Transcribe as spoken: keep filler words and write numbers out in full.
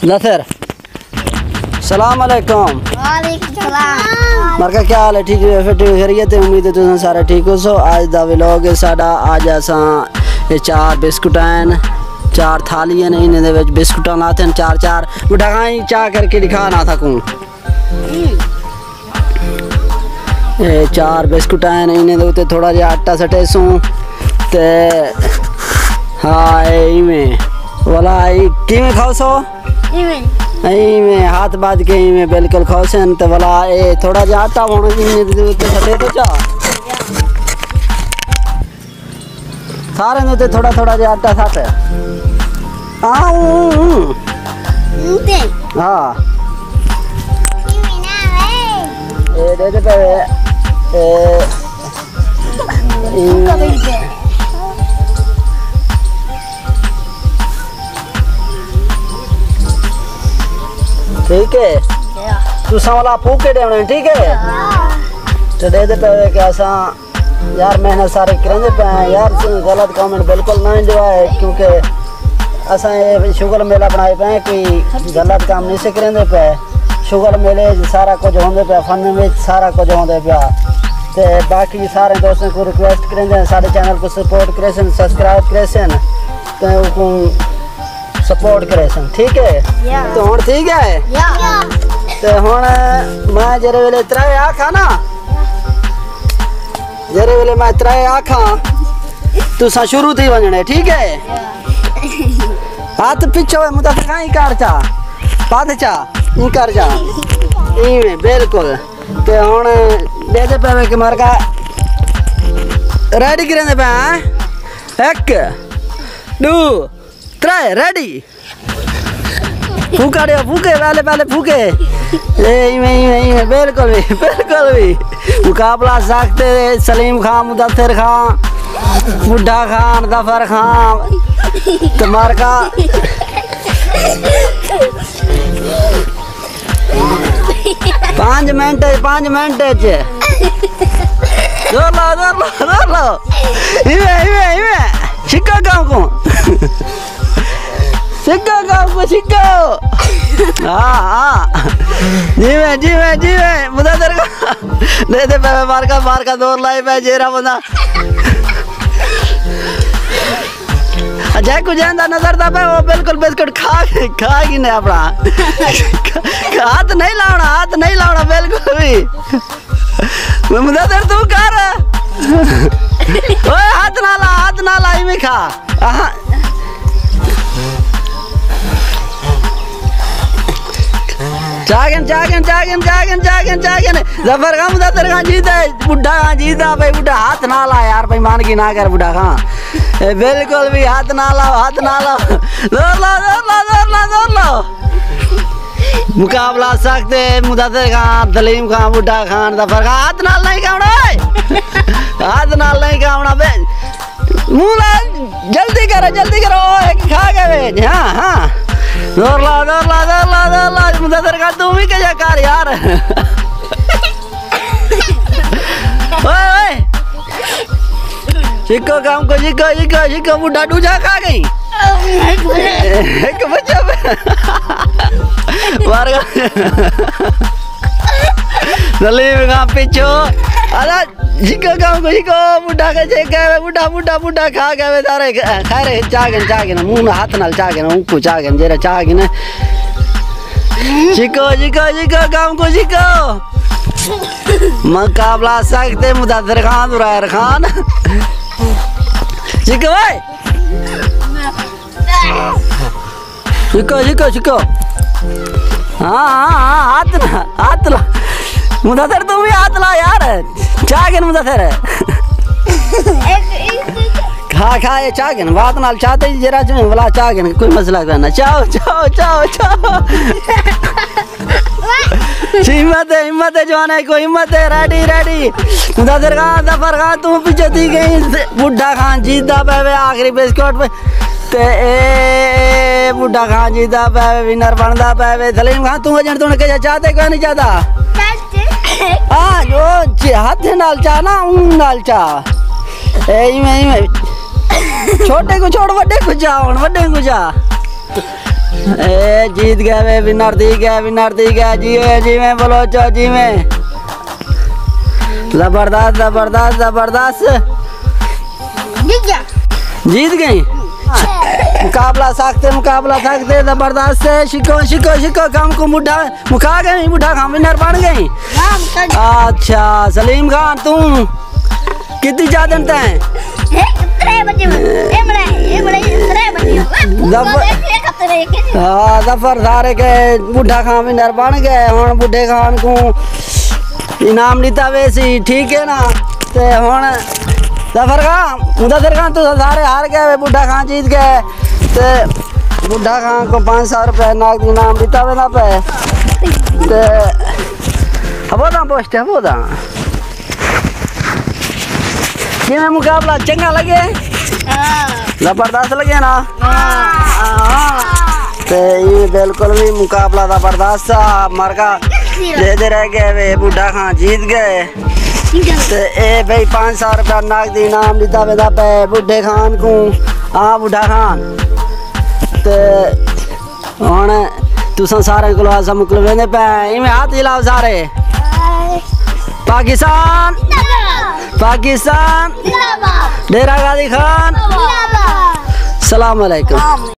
نصر، السلام علیکم۔ وعلیکم السلام۔ مرکا، کیا حال ہے؟ ٹھیک ہے؟ فٹ خیریت ہے؟ امید ہے تساں سارے ٹھیک ہو سو۔ آج دا ولاگ ہے ساڈا، آج اساں یہ چار بسکٹ ہیں، چار تھالی ہیں، انہیں دے وچ بسکٹاں لاتے ہیں چار چار۔ بٹھا کھائیں، چاہ کر کے دکھا نہ تھکوں۔ اے چار بسکٹ آئے نے، انہیں دے اتے تھوڑا جہا آٹا سٹے سوں۔ تے ہاں، اے ایویں۔ ولا، اے کیویں کھاؤ سو؟ ایویں۔ ایویں، ہاتھ باندھ کے ایویں بالکل کھاؤ سن۔ تے ولا، اے تھوڑا جہا آٹا ہونا، انہیں دے اتے سٹے تو چا۔ سارے نوں تے تھوڑا تھوڑا جہا آٹا سٹ۔ ہاں، اوں، اوں۔ اوں تے؟ ہاں۔ ایویں نہ وے۔ اے ݙے ݙے پے۔ اے، اے۔ ٹھیک ہے؟ تساں ولا پھوکے ݙیوݨے، ٹھیک ہے؟ ہاں۔ تے ݙے ݙے پے کہ اساں یار، محنت سارے کریندے پئے ہیں یار، غلط کمنٹ بالکل نہ انجوائے، کیونکہ اساں یہ شغل میلہ بنائے پئے ہیں، کوئی غلط کام نہیں سے کریندے پئے۔ شغل میلے وچ سارا کچھ ہوندے پئے، فن وچ سارا کچھ ہوندے پیا۔ تے باقی سارے دوستاں کو ریکویسٹ کریندے ہیں، سارے چینل کو سپورٹ کریسن، سبسکرائب کریسن، تے اوکوں سپورٹ کریسن، ٹھیک ہے؟ یا۔ تو ہن ٹھیک ہے؟ یا۔ تے ہن میں جیڑھے ویلے ترے آکھاں نا، جیڑھے ویلے میں ترے آکھاں، تساں شروع تھی ونڄݨے، ٹھیک ہے؟ ہتھ پچھو ہے، مدد کائیں کر چا، پد چا، ایں کر چا، ایویں بالکل۔ تے ہݨ ݙیہدے پئے کہ مرکا ریڈی کریندے پئے ہیں۔ ہک، ݙو، ترے، ریڈی۔ پھوکا ݙیو، پھوکے، پہلے، پہلے پھوکے۔ اے ایویں، ایویں، ایویں، بالکل وی، بالکل وی۔ مقابلہ سخت ہے، سلیم خان، مدثر خان، بڈھا خان، ظفر خان۔ تے مرکا پانچ منٹ، پانچ منٹ۔ زور لاؤ، زور لاؤ، زور لاؤ۔ ایویں، ایویں، ایویں۔ چھکو کام کو۔ چھکو کام کو، چھکو۔ ہاں، ہاں۔ جیویں، جیویں، جیویں۔ مدثر کا۔ دے دے پے، مار کا، مار کا زور لائے پے، جیرا بندہ۔ اچھا، کجھ ایندا نظر دا پے، وہ بالکل بسکٹ کھا، کھا گھنے اپݨا۔ ہتھ نہیں لاوݨا، ہتھ نہیں لاوݨا بالکل وی۔ مدثر، توں کر۔ اوئے، ہتھ نہ لا، ہتھ نہ لا، ایویں کھا۔ آہا۔ چاگن، چاگن، چاگن، چاگن، چاگن، چاگن۔ ظفر خان، مدثر خان جیتا ہے، بڈھا خان جیتا، بھائی بڈھا ہتھ نہ لا یار، بھائی مان کی نہ کر بڈھا خان۔ اے بالکل بھی ہتھ نہ لاؤ، ہتھ نہ لاؤ۔ زور لاؤ، زور لاؤ، زور لاؤ، زور لاؤ۔ مقابلہ سخت ہے، مدثر خان، سلیم خان، بڈھا خان، ظفر خان، ہتھ نال نہیں کھاوݨا اوئے۔ ہتھ نال نہیں کھاوݨا بے۔ منہ لا، جلدی کرو، جلدی کرو، او ہک کھا ڳئے وے۔ ہاں، ہاں۔ زور لا، زور لا، زور لا، زور لا۔ مدثر خان، توں وی کجھ کر یار۔ اوئے، اوئے۔ چھکو کم کو، چھکو، چھکو، چھکو، بڈھا ݙوجھا کھا ڳئی۔ ہک بچا پیا۔ مار ڳیا۔ سلیم خان پچھو۔ الا، چھکو کم کو، چھکو، بڈھا کے چھک ڳئے، بڈھا، بڈھا، بڈھا کھا ڳئے سارے۔ خیر، چاگن، چاگن، منہ نہ ہتھ نال چاگن، اونکو چاگن، جیڑھا چاگن۔ چھکو، چھکو، چھکو، کم کو، چھکو۔ مقابلہ سخت ہے، مدثر خان، زرائر خان۔ چھکو بھائی۔ چھکو، چھکو، چھکو۔ ہاں، ہاں، ہاں، ہتھ لا، ہتھ لا۔ مدثر، توں وی ہتھ لا یار۔ چاگن مدثر۔ کھا، کھا، اے چاگن۔ وات نال چاتے جیرا چویں، ولا چاگن۔ کوئی مسئلہ کوئی نہ۔ چاؤ، چاؤ، چاؤ، چاؤ۔ ہمت ہے، ہمت ہے جوانا، کوئی ہمت ہے، ریڈی، ریڈی۔ مدثر خان، ظفر خان، توں پچھے تھی ڳئیں، بڈھا خان جیتدا پئے وے آخری بسکٹ پہ۔ تے اے بڈھا خان جیتدا پئے وے، ونر بݨدا پئے وے۔ سلیم خان، توں اڄݨ توں کجھ چاہدے کوئی نہیں چاہدا؟ ہاں، جو چ-، ہتھ نال چا نا، اوں نال چا۔ اے ایویں، ایویں۔ چھوٹے کو چھوڑ، وݙے کو چا، ہݨ وݙے کو چا۔ اے جیت ڳئے وے، ونر تھی ڳئے، ونر تھی ڳئے۔ جیویں جیویں بلوچو جیویں۔ زبردست، زبردست، زبردست۔ جیت ڳئیں؟ مقابلہ سخت ہے، مقابلہ سخت ہے، زبردست ہے۔ شکو، شکو، شکو، کم کوں ٻڈھا مکا ڳئیں، ٻڈھا خان ونر بݨ ڳئیں۔ اچھا سلیم خان، توں کتنی چاہدن تیں؟ ہاں، ظفر سارے کے ٻڈھا خان ونر بݨ ڳئے۔ ہݨ ٻڈھے خان کوں انعام ݙتا ویسی، ٹھیک ہے نا؟ تے ہݨ ظفر خان، مدثر خان، تساں سارے ہار ڳئے وے، ٻڈھا خان جیت ڳئے۔ تے ٻڈھا خان کوں پنج سو روپے نقد انعام ݙتا ویندا پئے۔ تے ہبو داں پوسٹ، ہبو داں۔ کیویں مقابلہ چنڳا لڳے؟ ہاں۔ زبردست لڳے نا؟ ہاں۔ تے اے بالکل وی مقابلہ زبردست آ، مرگا ݙیہدے رہ ڳئے وے، ٻڈھا خان جیت ڳئے۔ تے اے بھئی پنج سو روپیہ نقد انعام ݙتا ویندا پئے ٻڈھے خان کوں۔ ہاں ٻڈھا خان۔ تے ہݨ تساں سارے کولوں اساں مکلویندے پئے ہیں۔ ایویں ہتھ ہلاؤ سارے۔ پاکستان، پاکستان، ڈیرہ غازی خان۔ السلام علیکم۔